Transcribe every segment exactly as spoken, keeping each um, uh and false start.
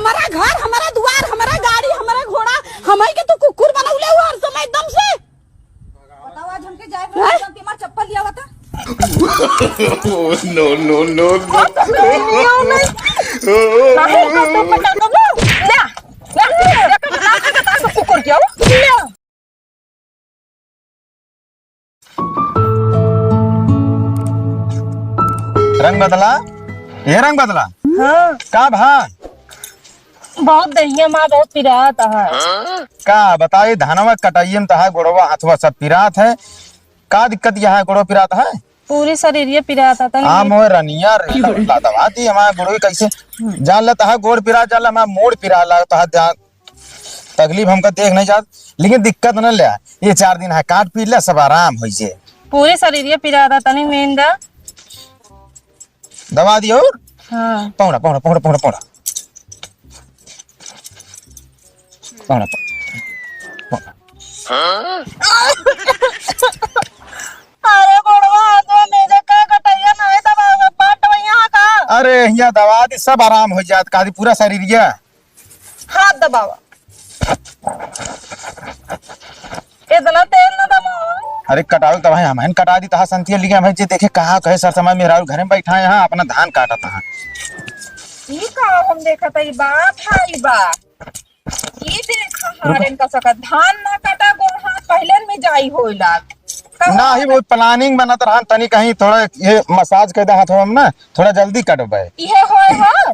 हमारा घर, हमारा दुआर, हमारा गाड़ी, हमारा घोड़ा, हमही के तू कुकुर बनौले हो हर समय एकदम से। बताओ, आज हमके जाए के हैं? गलती मार चप्पल लिया बता। Oh, no, no, no, no। काहे का तो पता तो वो? ले, ले, ले, कुकुर क्या हो? ले। रंग बदला, ये रंग बदला। हाँ। का भा? बहुत दहिया माँ बहुत पिरात है। का बताई, धनवा कटाइए में तहा गोड़वा हथवा सब पिरात है। का दिक्कत यहाँ है, गोड़वा पिरात है? पूरी शरीर ये पिरात है, तनी हाँ, मोर रनिया रे, ला, ला, दवा दी हमारे गोड़वा कैसे? जान ले तहा गोड़ पिरात, जान ले हमारा मूड़ पिरात, ला तहा जान तकलीफ हमका देख नहीं जात, लेकिन दिक्कत न ले। ये चार दिन है, काट पी ले, सब आराम होइ जे। पूरे शरीर ये पिरात है, तनी मेन दा। दवा दियो और? हाँ। पौड़ा, पौड़ा, पौड़ा, पौड़ा, पौड़ा। पौड़ा, पौड़ा। अरे गोड़वा, हाथवा में जे का कटैया नहीं दबावे, पाट वैया का? अरे, हिया दवा दी, सब आराम होइ जात, का दी पूरा शरीर ये। हाथ दबावा। इतना तेल न दबावा। अरे कटाऊ तो भाई हम हन कटा दी तहा संतिया लिया भाई जे देखे कहाँ कहे सर समय मेहरारू घरे में बैठा है यहाँ अपना धान काटत है। ई का हम देखत है ई बा भाई बा। ई देखा हारेन का सकत धान ना काटा गोड़ हाथ पहले में जाई होई लाग। ना ही वो प्लानिंग बनत रहन तनी कहीं थोड़ा ये मसाज कर दे हाथ हम ना थोड़ा जल्दी कटबे। इहे होए हो।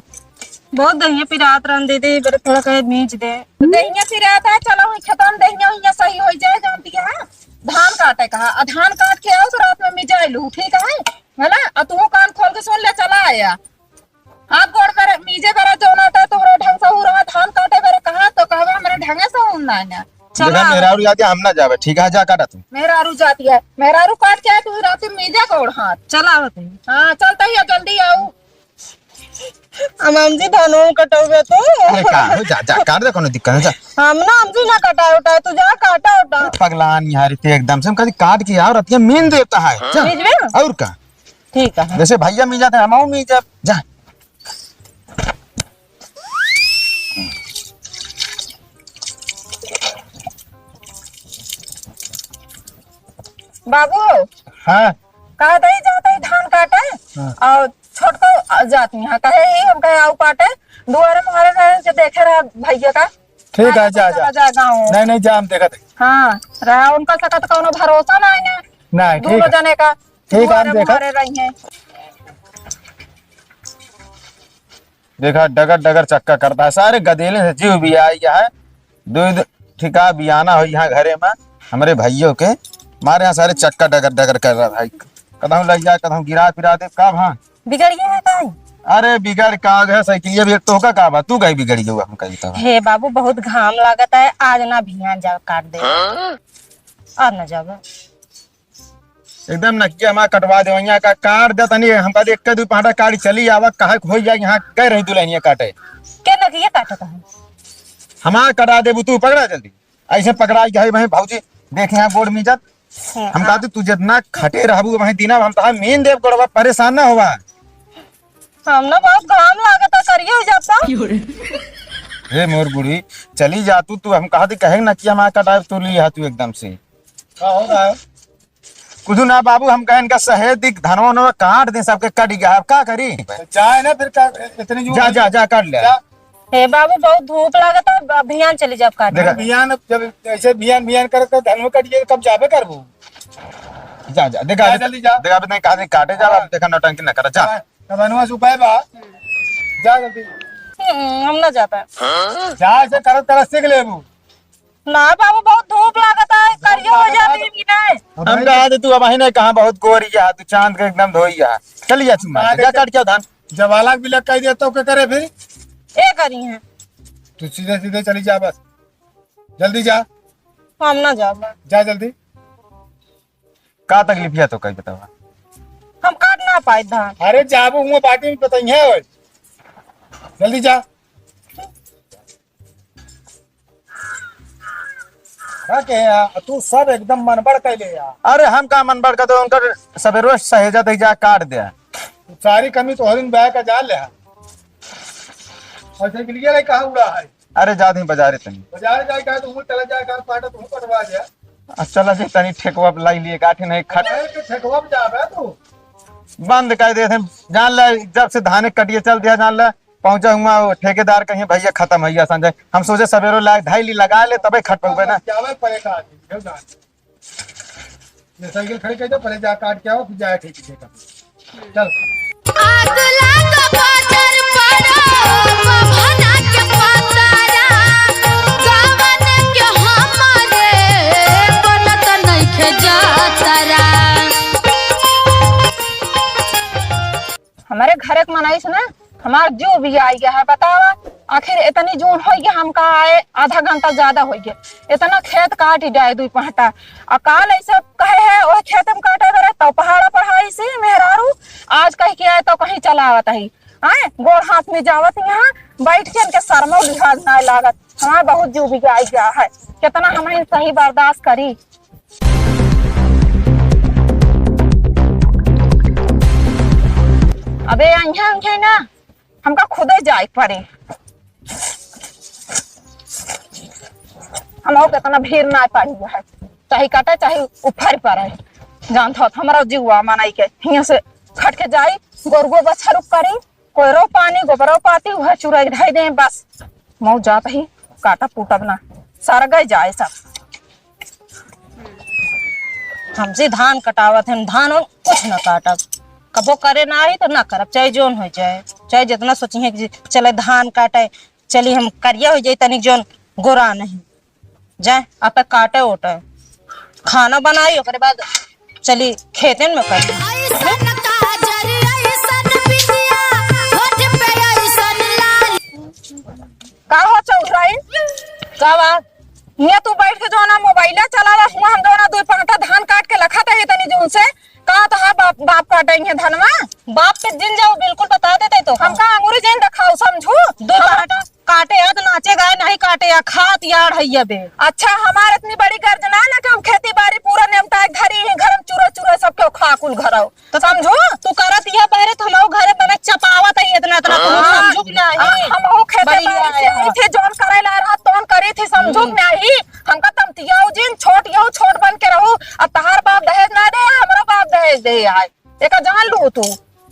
बहुत दहिया पिरात रहन दे दे, बरे थोड़ा कहे मीज दे। दहिया पिरात है, चलो हुई खेतन दहिया हुई सही हो जाए, जानती है। धान काटे कहा, आ धान काट के आओ तो रात में मिजाई लू, ठीक है? है ना? आ तू कान खोल के सुन ले, चला आया। हाथ गोड़ पर मीजे बरा जौन आटा तोहरे ढंग से हो रहा, धान काटे बरे कहा तो कहबे हमरे ढंगे से हो ना आया। चला देखा, आवत मेहरारू जाती है, हम ना जावे, ठीक है? जा काटा तू। मेहरारू जाती है, मेहरारू काट के आए, तू रात में मीजे गोड़ हाथ। चला आवत है। हाँ, चलता ही है, जल्दी आओ। हम, हम जी धनवा कटौबे तो। अरे का हो, जा, जा, काट दे, कोनो दिक्कत है, जा। हम ना, हम जी ना कटाए उटाए, तू जा काटा उटा। पगलान यार, इतने एकदम से हम कभी काट के आओ, रतिया मीन देता है, जा। मीज में? और का? ठीक है। जैसे भैया मीज जाते हैं, हम आओ मीज जाब, जा। बाबू। हाँ। कहत ही जात ही धान काटे हाँ। और छोटको जात ही हाँ, कहे ही हम कहे आऊ काटे, दुआरे मुहारे रहे के देखे रहा भैया का। ठीक है, जा, चला जा। जा गाँव। नहीं, नहीं, जा, हम देखत ही। हाँ, रहा उनका सकत कौनो भरोसा ना है ना। नहीं, ठीक दोनों है। जने का ठीक है, हम दुआरे देखत। मुहारे रही हैं। देखा, डगर डगर चक्का करता है, सारे गदेले से जीव भी आई है। दो, दो ठिका बियाना हो यहाँ घरे में, हमरे भइयो के मारे यहाँ सारे चक्का डगर डगर कर रहा है। कदहूँ लग जाए, कदहूँ गिरा फिरा दे, का भा? बिगड़िए है काई? अरे बिगड़ का है, साइकिलिया भी एक तो का, का बा, तू काई बिगड़ी गई, हम कही तो। हे बाबू, बहुत घाम लागत है, आज ना भियान जाओ काट दे। हाँ? आज ना जाओ। एकदम नकिया हमार कटवा दे, वहिया का काट दे तनी, हमका देख के दू पांटा काट चली आवा, कहे हो जाए यहाँ गए रही दुल्हनिया काटे। के नकिया काटत है? हमार कटा देबू तू, पकड़ा जल्दी। ऐसे पकड़ा गए भाई भौजी, देख यहाँ गोड़ मिजत। हाँ। हम कहते तू जितना खटे रहबू वहीं दिना हम तहा मेन देव गोड़वा, परेशान ना होवा। हम ना बहुत घाम लागत है, करिए हो जाता। हे मोर बूढ़ी, चली जा तू, तू हम कहते कहे ना कि हमार कटाए तू लिया तू एकदम से। का हो रहा है? कुछ ना बाबू, हम कहें इनका सहेज दी, धनवा वनवा काट दे, सबके कट गया, अब का करी? जाए ना फिर का, इतनी जो जा, जा, जा, काट ले। जा। हे बाबू, बहुत धूप लागत है, अब बिहान चली जाब काटे। देखा। बिहान, जब ऐसे बिहान, बिहान करत तो धनवा कट गया, कब जाबे करबू? जा, जा, देखा, जा, अभी, जल्दी जा। देखा, अभी नहीं कहा, नहीं काटे जा, अब देखा, नौटंकी ना करा, जा। तब धनवा से उपाय बा, जा जल्दी। हम्म, हम ना जाता। जा, ऐसे करत, करत सीख लेबू। ना बाबू, बहुत धूप लागत है, करियो हो जाती है कि नहीं? हम कहा थे, तू अब ही नहीं कहा, बहुत गोरी है, तू चांद के एकदम धोई है। चल जा, चुम्मा, हाँ, जा देख। काट के आओ धान। जब अलग भी लग कर दिया तो क्या करे फिर? ए करी है। तू सीधे सीधे चली जा बस, जल्दी जा। हम ना जाब। जा जल्दी। का तकलीफ है तो कहीं बतावा। हम काट ना पाए धान। अरे जाबू हुआ बाटी में बताइए, जल्दी जा। का कहे यार, तू सब एकदम मनबड़ कैले यार। अरे हम का मनबड़ का, तो उनकर सबेरो सहेजा दे जा काट दे। सारी कमी तो हरिन बाय का जा ले। और साइकिलिया ले कहाँ उड़ा है? अरे, जा दे बाजारे तनी। बाजारे जाए कहाँ, तू चला जाए कहाँ, काटा तू कटवा दे। आ, चला जे तनी ठेकवा पे लाई लिए, काटे नहीं खट। अरे, तो ठेकवा पे जाबे तू। बंद कर दे थे, जान ले, जब से धाने कटिए चल दिया, जान ले, पहुँचा हुआ वो ठेकेदार कहीं, "भैया, खत्म है, संजय।" हम सोचे सवेरो लाग, धाई ली लगा ले, तबे खट पउबे ना। जावे पड़ेगा, ये जान। ये साइकिल खड़ी कर दो, पहले जा काट के आओ, फिर जाए ठीक से। चल। आग लाग बाजार पड़ो, बभना के पतरा, गावन के हमारे बनत नइखे जातरा। हमरे घरे के मनई से ना, हमार जीव भी आई गया है। बतावा, आखिर इतनी जून होई गया, हम कहा आए, आधा घंटा ज्यादा होई गया, इतना खेत काट ही जाए दुई पहटा। आ काल ऐसे कहे है, ओह खेत में काटे करे, तो पहाड़ा पर हाई सी मेहरारू, आज कह के आए, तो कहीं चलावत ही। आए, गोड़ हाथ में जावत यहाँ, बैठ के इनके शर्मो लिहाज ना लागत। हमार बहुत जीव भी आई गया है, कितना हम सही बर्दाश्त करी। अबे, अइहें, अइहें ना, हमका खुदे जाए के पड़े। हम लोग इतना भीड़ ना पाई है, चाहे काटे, चाहे उफर पड़े। जानत हो, हमारा जीवा मनई के हियां से खट के जाई, गोरुओ बछरू करी, कोयरो पानी, गोबरो पाती, उहे चुराई के धई दे, बस। मऊ जात ही, काटब कूटब ना, सरगै जाए सब। हमसे धान कटावत है, हम धान और कुछ न काटब। कबो करे ना आई तो ना करब, चाहे जौन हो जाए, चाहे जितना सोची है कि चले धान काटे, चली हम करिया हो जाए, तनिक जौन गोरा नहीं जाए, आपे काटे ओटे, खाना बनाई, ओकरे बाद चली खेतन में करी। ऐसन काजर, ऐसन बिंदिया, होठ पे ऐसन लाली। का हो चौधराइन? का बा? हियां तू बैठ के जौना मोबाइला चलावा, हुआ हम जौना दुई पांटा धान काट के लखत है तनी जून से। का तोहार बाप, बाप काटे हैं धनवा? बाप पे जिन जाओ, बिल्कुल बता देते तो। हमका अंगूरी जिन दिखाओ, समझू? दुई हम पांटा काटे है तो नाचे गाए नहीं काटे है, खात यार है ये बे। अच्छा, हमार इतनी बड़ी गर्जना ना कि हम खेती बाड़ी पूरा नेमटा के धरी ही, घर में चूरा चूरा सब क्यों खा कुल घरौ। तो समझू? तू करत यह बहरे तो हमहू घरे बने चपावत है इतना इतना, तू हाँ। समझू कि नहीं? आ, हमहू खेते बड़ी बाड़ी आए से हैं। आई थी, जौन करे ला रहा तौन करी थी, समझू कि हम्म। नहीं? हमका तमतियाऊ जिन, छोट यहू छोट बन के रहू। अब तहार बाप दहेज ना दे, हमरो बाप दहेज दे आए। एका जान लू तू।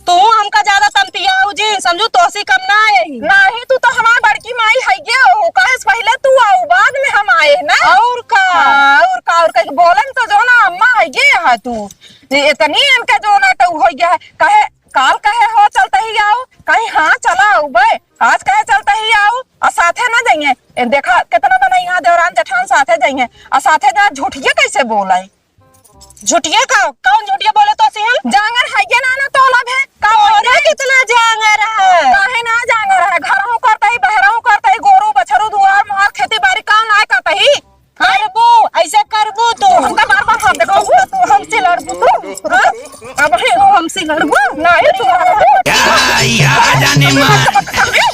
तू हमका ज्यादा तमतियाऊ जिन, समझू तोसी कम ना आई। नहीं, तू तो हमार बड़की माई है ये हो, काहे से पहले तू आऊ, बाद में हम आए ना। और का? हाँ, और का, और का, बोलन तो जौना अम्मा है ये है तू। जे इतनी इनका जौना तो हो गया है, कहे काल कहे हो चलते ही आओ, कहीं हाँ चला आउबे, आज कहे चलते ही आओ, और साथे ना जाइए। ए, देखा कितना मना यहाँ देवरान जेठान साथे जाइए, और साथे जा झूठिए कैसे बोले? झूठिए का? कौन झूठिए बोले तो सिहन? जांगर है ये ना, ना तोला भे। का और बोले? कितना जांगर है? काहे ना जांगर है? घरहू करते ही, बहरहू करते ही, गोरू, बछरू, दुआर, मुहार, खेती बाड़ी, काम ना करते ही। करबू, ऐसे करबू तू। हमका बार-बार हाथ देखाऊ, तू हमसे लड़बू तू, हाँ? अब है वो हमसे लड़बू? नहीं, तू लड़बू। या, या, जाने मार। अरे,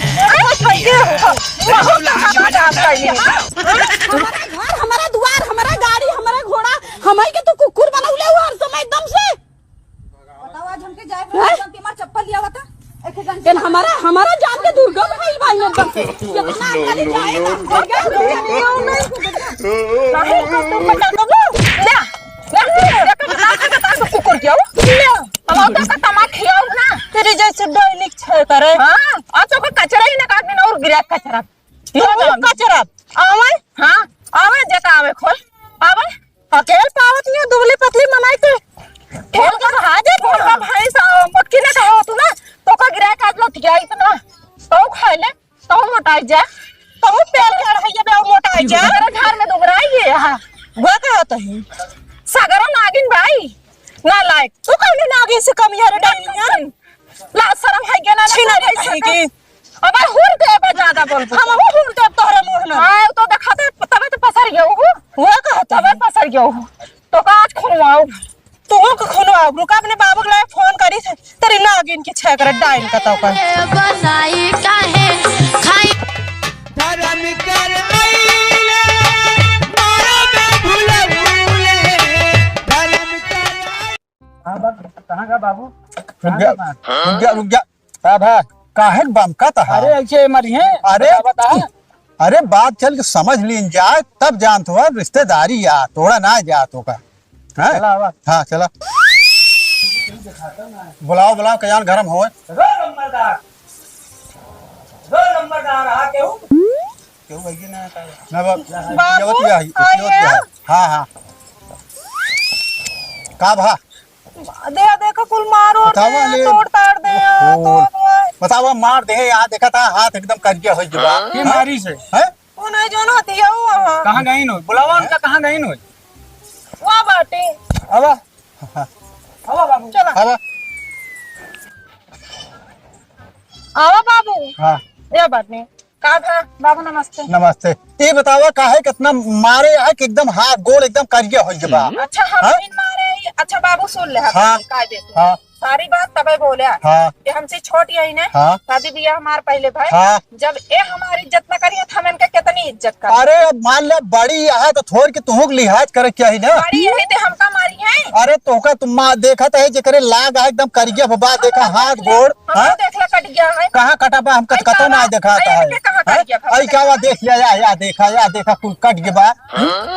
भैया, बहुत खतरनाक आप का ये। हमारा घर, हमारा दुआर, हमारा गाड़ी, हमारा घोड़ा, हमही के तू कुकुर बनौले हो हर समय एकदम से। बताओ, आज हमके जाए हैं? पड़ल, गलती हमार चप्पल लिया हुआ था। एक घंटे लेकिन हमारा, हमारा जान के दुर्गम भइल बा एकदम से। कितना अंदर जाए ना, हो गया, हो गया, नहीं, हो गया। नहीं, तो तुम बता दो। ले, ले, ले, ले, कुकुर क्या हो? ले, तमाम का तमाम खियाओ ना। तेरे जैसे डाइनिक छे करे। हाँ, आज तो कोई कचरा ही ना काटने ना और गिरा कचरा। ये तू कचरा। आवे? हाँ, आवे, जेका आवे, खोल। आवे? अकेल पावत नहीं, दुबली पतली मनाई के। ठेल का भाजे, ठेल का भैंस, आ, मोटकी ना कहो तू ना, तो का गिराए काट लो, ठीक है, इतना। तो खाए ले, तो मोटाई जा, तो पेल के अढ़ाई बे और मोटाई जा। मेरे घर में दुबराई है यहाँ। वो कहत है? सगरो नागिन भाई, नालायक। तू कौन नागिन से कम यार डाइनिया? लाज शरम है के ना, ना छिनरी कहीं की। अबे हुर देबे ज्यादा बोलबू। हम वो हुर देब तोहरे मुंह में। हाँ, तो देखा दे, तबे तो पसर गयो हूँ। वो कहत है? तबे पसर गयो हूँ। तो का आज खुनवाओ? तू के खुनवाओ? रुका, अपने बाबू के लगे फोन करी थे। तेरी नागिन की छेकर डाइन का तो कर। बनाई काहे खाई? धर्म कर आइले, मारे में भूले भूले। धर्म कर आइले। हाँ, बाबू, कहाँ का बाबू? रुक जा, कहाँ का बाबू? रुक जा, रुक जा। का भा? काहे बमकत हा? अरे, ऐसे मरी है। अरे, बता, बता। अरे, बात चल के समझ लीन जाए, तब जानत हो, रिश्तेदारी या, तोड़ा ना जात होगा। हैं? चला, आवा। हाँ, चला। बुलाओ, बुलाओ, कयान घर में होए। रो नंबरदार। रो नंबरदार, आ केहू? केहू है कि ना? ना, बाप, बाबू, ये होती है, ये होती है। हाँ, हाँ। का भा? दे, देखो, कुल मारो बतावा दे, ले। तोड़ ताड़ दे, ओहो। तोड़। बतावा, मार दे, यहाँ देखा था, हाथ एकदम करिया हो गया। हाँ? बीमारी से। हैं? वो नहीं, जोन होती है, वो वहाँ। कहाँ गई नो? बुलावा उनका, कहाँ गई नो? वो बाटे। आवा। आवा बाबू। चला। आवा। आवा बाबू। हाँ। ये बात नहीं। का था बाबू, नमस्ते। नमस्ते। ये बतावा, काहे कितना मारे है कि एकदम हाथ गोड़ एकदम करिया हो गया बा? अच्छा, हम हाँ? नहीं मारे ही। अच्छा बाबू, सुन ले, हम हाँ। का दे तू। हाँ। सारी बात तबे बोले। हाँ। ये हमसे छोट यही ने। हाँ। शादी बियाह हमार पहले भाई। हाँ। जब ये हमारी इज्जत न करी, तो हम इनके कितनी इज्जत करी? अरे, अब मान ले, बड़ी है तो थोड़ के तुहूँ के लिहाज करे के चाही ना। बड़ी यही ते हमका मारी है। अरे, तोहका तुम माँ देखत है, जेकरे लाग है एकदम करिया बबा, देखा हाथ गोड़, हमारा हाँ? देख ला, कट गया है। कहाँ कटा बा? हमका तो कटो ना देखा है। कहाँ कट गया? आई क्या बा? देख लिया, या, या देखा, या देखा, कुल कट गया बा।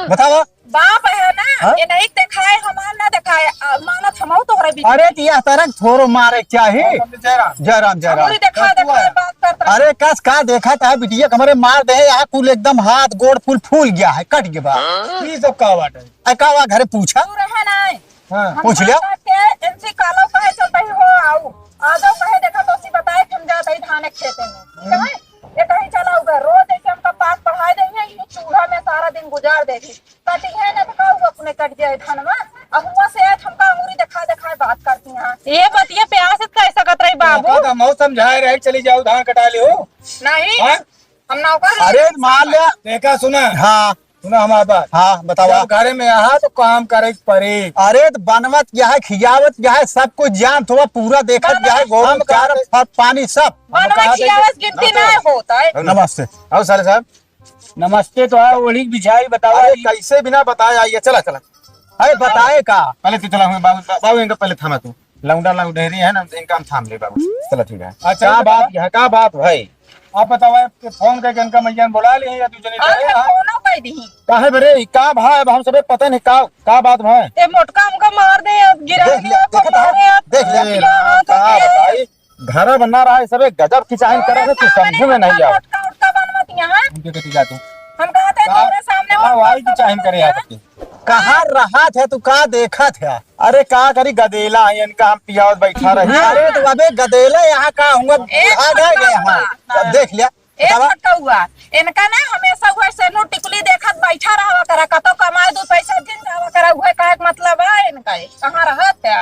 बतावा। बाप है ना, हाँ? ये नहीं देखाए, हमार ना देखाए, आ, मानत हमहू तोहरे बीच अरे, में। तो यह तरह थोरो मारे के चाही। जय राम। जय राम, जय राम। हमरी देखा, देखा, बात करता। अरे, कस का देखा था बिटिया, कमरे मार दे, यहाँ कुल एकदम हाथ गोड़ फूल, फूल गया है, कट गया बा। ई सब का बात है? अरे, का बा, घरे पूछा? तू रहा ना है। हाँ। हम पूछ लिया। बात के इनसे कालो कहे चलता ही हो, आओ। आ जाओ कहे, देखा तो उसी बताए कि हम जाता ही धान के खेते में। ठीक है? ये कहीं चला उधर, रोज ऐसे हमका पाठ पढ़ाए देंगे, ये चूल्हा में सारा दिन गुजार देगी। कटी है ना तो का हुआ, अपने कट जाए धनवा। अब हुआ से आज हमका अंगूरी दिखा दिखाए बात करती हैं। ये बतिया प्यार से कह सकत रही बाबू। तो हम समझाए रहे, चली जाओ धान कटा लियो। नहीं, हाँ? हम नौकर अरे मार लिया। देखा सुना। हाँ। सुना हमार बात। हाँ, बतावा। जब घरे में आहा तो काम करे के पड़े। अरे तो बनवत क्या है, खियावत क्या है, सब कुछ जानत हुआ, पूरा देखत क्या है, गोरू, चारा, फल, पानी सब। बनवत खियावत गिनती ना होता है। नमस्ते। आओ साले साहब। नमस्ते तो है, ओढ़ी बिछाई बतावा। अरे कैसे बिना बताए आई है, चला, चला। अरे बताए का? पहले तू चला, बाबू, बाबू इनका पहले थामा तू। लौंडा लौंडेरी है ना, इनका हम थाम ले बाबू। चला ठीक है। अच्छा, का बात है, का बात भाई? आप बतावा, फोन करके इनका मैया ने बुला ली या तू जनी और जाए, हाँ? फोनो कर दी। काहे बरे, ई का भाई, अब हम सबे पता नहीं का, का बात भाई? ए मोटका हमका मार दे, अब गिरा देख ले, दिया, देख ले, मारे, अब देख ले। पिया, हाँ, तो का के? बताई? घरा बना रहा है, सबे गजब की चाहन करे से तू समझे में नहीं आओ। मोटका उटका बन मत यहाँ। उनके कति जा तू? हम कहते हैं, का? तोरे सामने का वो भाई की चाहन करे यहाँ तक? कहाँ रहत है तू, का देखत है? अरे का करी, गदेला है, इनका हम पियावत बैठा रही। अरे तो अबे गदेला यहाँ का हुआ, ए, बुढ़ा गए गए यहाँ। अब देख लिया, ए बतावा। फटौआ, इनका ना हमेशा हुआ से नु टिकुली देखत बैठा रहा करा, कतो कमाए दो पैसा दिन जावा करा, हुआ का एक मतलब है इनका, कहाँ रहत है?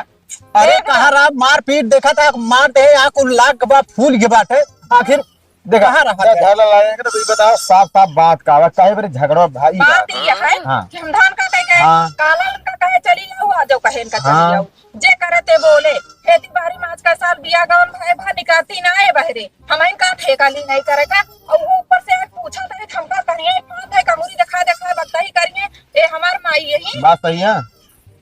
अरे देख कहाँ ना। रहा, मारपीट देखा था, मार दे, यहाँ कुल लाग के बाद फूल के बाटे, आखिर देखा, कहाँ रहा था? घर ला लाए के तो कुछ बताओ, साफ साफ बात का बा, काहे बरे झगड़ा भाई बात बा? ये है हाँ। कि हम धान काटे के, हाँ। काला उनका कहे चली जाओ, आ जाओ कहे इनका चली हाँ। जाओ। जे करे ते बोले, खेती बाड़ी में आज का साल बिया गवन भए भा निकाती ना आए बहरे, हम इनका ठेका ली नहीं करे का, और वो ऊपर से आज पूछा था कि हमका करिए, कौन थे कमूरी देखा देखा बकता ही करिए, ए हमार माई यही। बात सही है।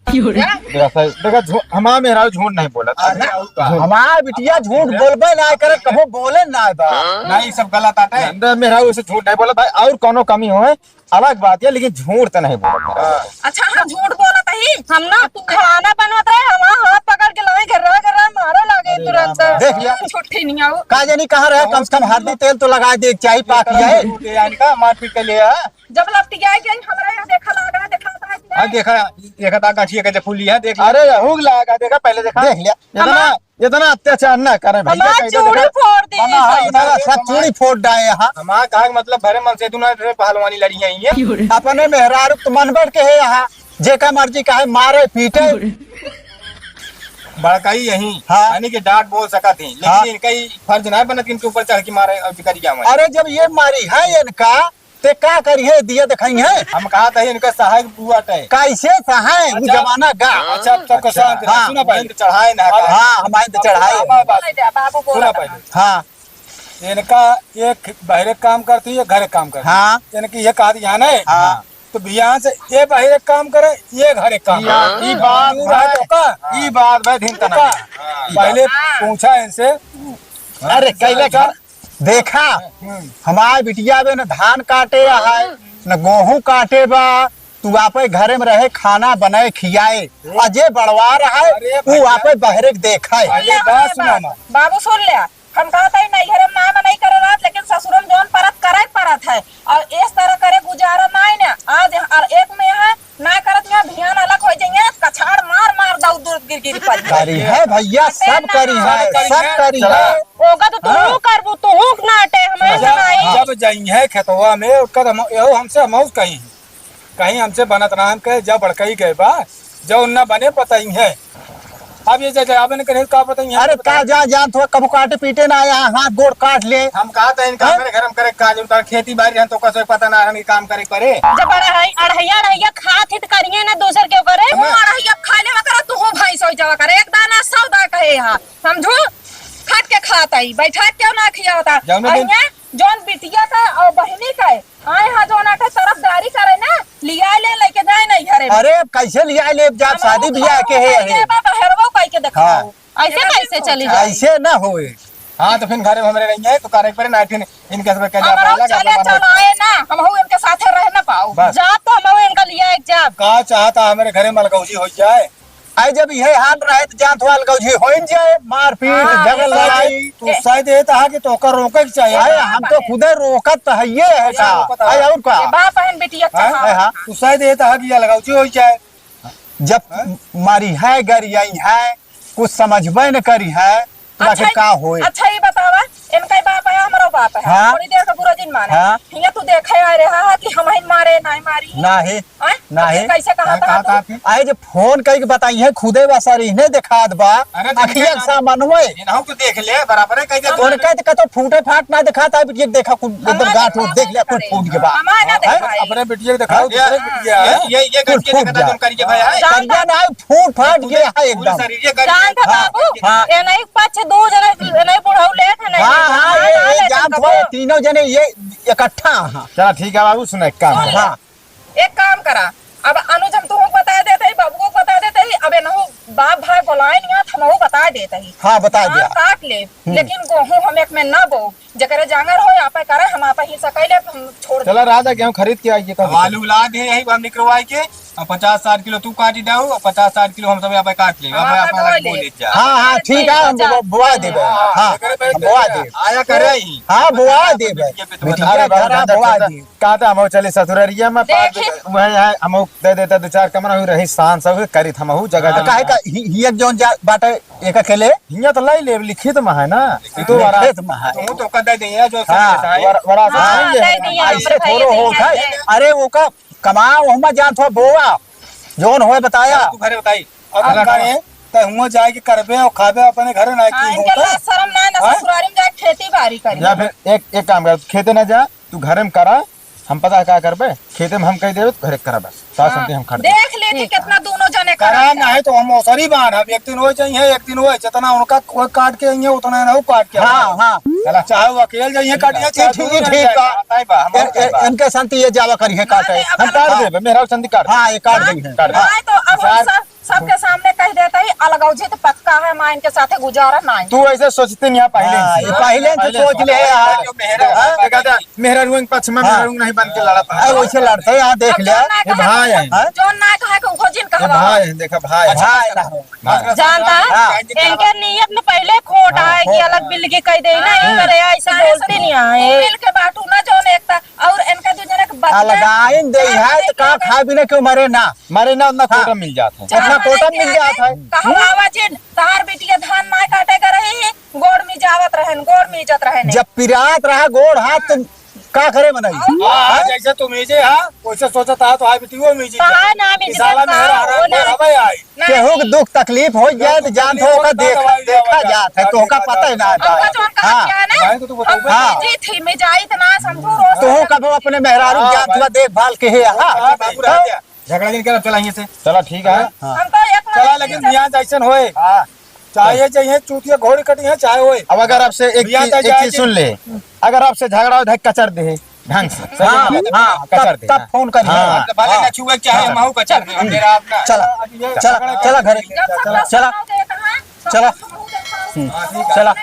क्या? देखा सही, देखा झू-, हमार मेहरारू झूठ नहीं बोलत। अरे, झूठ। हमार बिटिया झूठ बोलबे ना करे, कबो बोले ना बा। नहीं, सब गलत आटे। अंदर मेहरारू ऐसे झूठ नहीं बोलत भाई, और कोनो कमी होए, अलग बात है, लेकिन झूठ तो नहीं बोलत मेहरारू। अच्छा, हम झूठ बोलत ही? हम ना खाना बनवत रहे, हम हाथ पकड़ के लाए, गर्रा गर्रा मारे लागे अरे तुरंत। राम, राम। देख लिया। छुट्टी नहीं आओ। का जानी कहाँ रहे, कम से कम हल्दी तेल तो लगा दे, चाय पाक लिया है। झूठ है, इनका मारपीट कर लिया है। जब लपटियाई गई, हमरा यहाँ देखा लागा, देखा था कि हाँ, नहीं? देखा, देखा था, गाछिया के जे फूली है, देख लिया। अरे, हुक लागा, देखा, पहले देखा। देख लिया। इतना, हमार इतना अत्याचार ना करे भैया, हमार कहीं तो चूड़ी देखा। फोड़ दी बना है, सब। इतना सब चूड़ी फोड़ डाए यहाँ। हमार कहा कि मतलब भरे मन से तू ना रे पहलवानी लड़ी है ये। क्यों रे? अपने मेहरारू तो मन बढ़ के है यहाँ, जेका मर्जी काहे मारे, पीटे। क्यों रे? बड़काई यही, हाँ। यानी कि डांट बोल सकत ही, लेकिन हाँ। इनका ही फर्ज ना बनत कि इनके ऊपर चढ़ के मारे और करी जावे। अरे, जब ये मारी है इनका, ते का करी है, दिया दिखाई है? हम कहा था इनका सहायक बुआ का है। कैसे सहाय? वो अच्छा। जमाना का। अच्छा, अब सबको अच्छा। शांत रहो। हाँ। सुना पहले। हम तो चढ़ाए ना हाँ, कहा। हाँ, हम आए तो चढ़ाए। बाबू, बाबू, बाबू, सुना बाबू। पहले। हाँ। इनका एक बहरे काम करती है, घरे काम करती है। हाँ। इनकी ये कहा दिया ना है। हाँ। तो भैया से ये बहरे काम करे, ये घरे काम करे। ई बात दूर है भाई, तो का? ई बात भाई, ढींग तना का? हाँ। पहले हाँ। पूछा इनसे, अरे, कैले का? देखा, हम्म। हमार बिटिया बे न धान काटे है, हम्म। न गोहूँ काटे बा, तू आपे घरे में रहे, खाना बनाए, खियाए। हम्म। अजे बड़वार है, अरे तू भैया। आपे बहरे के देखा है। अरे ये बात बा-, सुना ना। बाबू सुन ले, हम कहत हई नैहरे में ना मनई करे रहत, लेकिन ससुरे में जौन परत करे परत है। और इस तरह करे गुजारा नाई ना। आज और एक में है, ना करत यहाँ भियान अलग हो जाइए, कछाड़ मार मार दऊ दूर गिर गिर पड़ी। करी है भैया, सब करी है, सब करी है। ओका तो तू हाँ। करबू, तू नाटे, हमें जब, सुनाई। जब जाई है खेतवा में, ओका तो हम, एहो हमसे हम कहीं, कहीं हमसे बनत ना, हम कहे, जब बड़कई गए बा, जौन ना बने, बताई है। अब ये जैसे आपने करे, का बताई है, अरे, का जा, जान थोड़ा कबो काटे पीटे ना आया, हाथ गोड़ काट ले। हम कहा था इनका हैं? मेरे घर में करे काज, उनका खेती बाड़ी रहन तो कसो पता ना रहन कि काम करे करे। जब अढ़ाई, अढ़ैया, अढ़ैया खात ही त करिए ना दूसर के करे। हम अढ़ैया खा लेवा करे, तू हो भाई सो जावा करे, एक दाना सौ दा कहे हा, समझू? खट के खात आई, बैठा क्यों ना खिया होता? जौन दिन अहिया, जौन बिटिया का और बहिनी का है, आए हा जौन आटे तरफदारी करे ना, लिया ले, लेके जाए ना घरे में। अरे, अब कैसे लिया ले, जब अब शादी हम ब्याह के है, ये है। बा, बहरवा कह के देखाओ। हाँ। ऐसे कैसे चली जाए? ऐसे ना होए। हाँ, तो फिर घरे में हमरे रहिए, तो करे पर ना, फिर इनके सब के जा हमरो पाला, चले गाना चलाए ना, हमहू इनके साथे रह ना पाओ। बस। जा तो हमहू इनका लिया एक जा। का चाहता हमरे घरे में अलगौजी हो जाए? आई जब यह हाल रहे तो जान थोड़ा अलगौजी हो ही जाए, मारपीट, हाँ, झगड़, ये लड़ाई। तू शायद ये था कि तोका रोके के चाहिए। अरे, हम तो खुदे रोकत तो है, ये है का? पता है। अरे, और का? ये बाप बहन बिटिया हाँ? चाहा। हाँ, हाँ। तू शायद ये था कि अलगौजी हो जाए। जब हाँ? मारी है, गरियाई है, कुछ समझबे न करी है, तो आखिर अच्छा, का होए? अच्छा, ये बतावा, इनका ही बाप है, हमरो बाप है। हाँ? थोड़ी देर का बुरा जिन माने। हाँ? हियाँ तू देखे आ रहा है कि हम ही मारे, नहीं मारी। नहीं, आय? नहीं। तो फिर कैसे कहा हाँ, था कहा तू? था फिर? आए, जब फोन कई के बताई है, खुदे बा सर, इन्हें दिखात बा, अरे, तो अखिया इनका सामनवे। इन्हों को देख ले, बराबर है, कह दे। उनका तो कतो फूटे फाट ना दिखाता है, ये देखा, कुल एकदम अरे, गांठ हो, देख ले, कुल फूट के बा। हमारे ना हैं? दिखाई। अपने बिटिया के दिखाओ, हाँ? दूसरे के बिटिया है। ये, ये कुल गंजी फूट देखा जा। तुम करिए भाई, हैं? करिया ना, फूट फाट पूरे, गया है पूरे एकदम। शरीर ये गंजी। जान था हाँ, बाबू, हाँ। ये नहीं पछ दो जने, ये नहीं बुढ़ऊ लेत है, नहीं हाँ, हाँ, हाँ, ये, हाँ, ये लेकिन जान कबो। थोड़े तीनों जने ये इकट्ठा हाँ। चला ठीक है बाबू, सुन एक काम। हाँ। एक काम करा, अब अनुज हम तुहू बता देते ही, बबुओ बता देते ही, अब एनहू बाप भाई बोलाए नहीं आत, हमहू बता देते ही। हाँ, बता धान दिया। काट ले, हम्म। लेकिन गोहूँ हम एक में ना बो, जकरे जांगर होए, आपे करे, हम आपे ही सकै ले, हम छोड़ चला दे। राजा, गेहूं खरीद के आइए, कब अब आलू ला दे, यही हम निकलवाई के, अब पचास साठ किलो तू काटी दाऊ, अब पचास साठ किलो हम सब यहाँ पे काट ले, हाँ, अब आप तो अलग ले। बोले जा। हाँ, हाँ, ठीक है, हम ठीक है, बो-, बोआ देबे। हाँ, हाँ, एकरे पे हम बोआ देबे। आया करे ही। हाँ, बोआ देबे। ये पे तो बिटिया बता। अरे, घर बहुत बोआ देबे। कहता हमहू चली ससुररिया में, पाँच देखी। वही है, हमहू दे देता दो चार कमरा, हुई रही शान सब करित हमहू जगह हाँ, जमीन काहे है। का हि-, हिया जौन जा बाटे एक अकेले? हिया तो लाई लेब, लिखित में है ना। लिखित में है। तुम तो कह दे दिया जो हाँ। समझे है। वर-, वरासत हाँ, नहीं है। दे दिया, ऐसे हमरे थोड़ो भाई हो दे है। दिया। अरे ओका कमाओ, हम जान थो बोआ, जौन होए बताया। तू घरे बताई। अब अगर करे, तो हुआ जाए के करबे और खाबे अपने घरे ना की हाँ, इनके होता। लाज शरम ना, ना हाँ? ससुरारी में जाए खेती बाड़ी करी। या फिर एक, एक काम कर, खेते ना जा, तू घरे में करा, हम पता है का करबे, खेते में हम कह देबे, तू घरे करा बस। सास हाँ। हमके हम खट देबे। देख लीजिए ठीक है। कितना दोनों जने करा करत ना हैं। है तो हम ओसरी बांध, अब एक दिन हो जाइए, एक दिन हो, जितना उनका कोई काट के आइए, उतना ना वो काट के हाँ, आइए। हाँ। चला। चाहे वो अकेल जाइए, काट ये चाहे ठीक, दोनों ठीक, जने ठीक जाए, बा। बताए बा, हम ए-, ए-, बताए बा। इनके संती ये जावा करी है, काटे। अरे, हम अब काट हाँ। देबे, मेहराव संती काट हाँ, देबे। ये काट हाँ, देंगे। हाँ, काट देंगे। हाँ, तो अब हम सार सब, सबके सामने कह देता ही, अलगौजी तो पक्का है, माँ इनके साथे गुजारा ना है। तू ऐसे सोचते नहीं है पहले हाँ, से। ये पहले से पहले सोच से। ले यार। जो मेहरा हाँ? है, कहता, मेहरारुओं के पक्ष में हाँ। मेहरारू नहीं बन के लड़त है। अरे वैसे लड़ते हैं, यहाँ देख अब लिया। जौन ना ये कहे भाई तो है। हाँ? जौन ना कहे के उहो जिन ये कहवा। भाई है, देखा भाई है। अच्छा, भाई अच्छा। ना हो। भाई। जानता है? हाँ। इनके नीयत में पहले खोट हाँ, आए कि खोट। अलग बिलगी कह दे, हाँ। नहीं करे, ऐसे हाँ, बोलते सब नहीं आए। मिल के बाटू ना जौन एकता, और इनका दू जने के बदला अलगाइन दे हाँ, है तो का देखिए। खाए पीने क्यों मरे ना? मरे ना, उतना हाँ। कोटा मिल जात है। उतना चार कोटा मने मिल क्या जात है? है? कहवावा जिन, तार बिटिया धान ना काटे के रही, गोड़ में जावत रहन, गोड़ में इज्जत रहन। जब पिरात रहा गोड़ हाथ तो का करे बनाई? हाँ, हाँ? जैसे तुम इजे हा, वैसे सोचत हा, तो हाय बिटियो में इजे। कहाँ ना मिल कि साला जाता? मेहरा हराम वो ना। गोड़ हवे आई। नहीं। केहू के दुख तकलीफ हो जाए तो जान तो ओका देख, देखा जात है, तो ओका पता ही ना था। ओका जौन कहा हाँ। क्या ना? भाई को तो बताओ। हम हाँ। जी थी, मैं जाई तो ना समझू रोज। तो कबो अपने मेहरारू हाँ, जान भाई। थोड़ा देखभाल के है, हाँ। हाँ, बाबू रह गया। झगड़ा जिन करा, चला यहाँ से। चला, ठीक है। हाँ। हम तो एक चला, लेकिन बियाह जैसन होए। हाँ। चाहे, चाहे चूतिया घोड़ी कटी है, चाहे होए। अब अगर आपसे एक बियाह चीज, तय एक जाए चीज के। सुन ले, अगर आपसे झगड़ा हो, धक कचर दे, ढंग से। हाँ, हाँ, कचर तब, दे, तब हाँ। फोन करिए। हाँ। मतलब भले हाँ। ना छुए, चाहे हाँ। माहू कचर दे, मेरा अपना। चला, ये चला, झगड़ा चला करिए। घरे। चला। चला। चला। हम्म। हाँ, ठीक है। चला।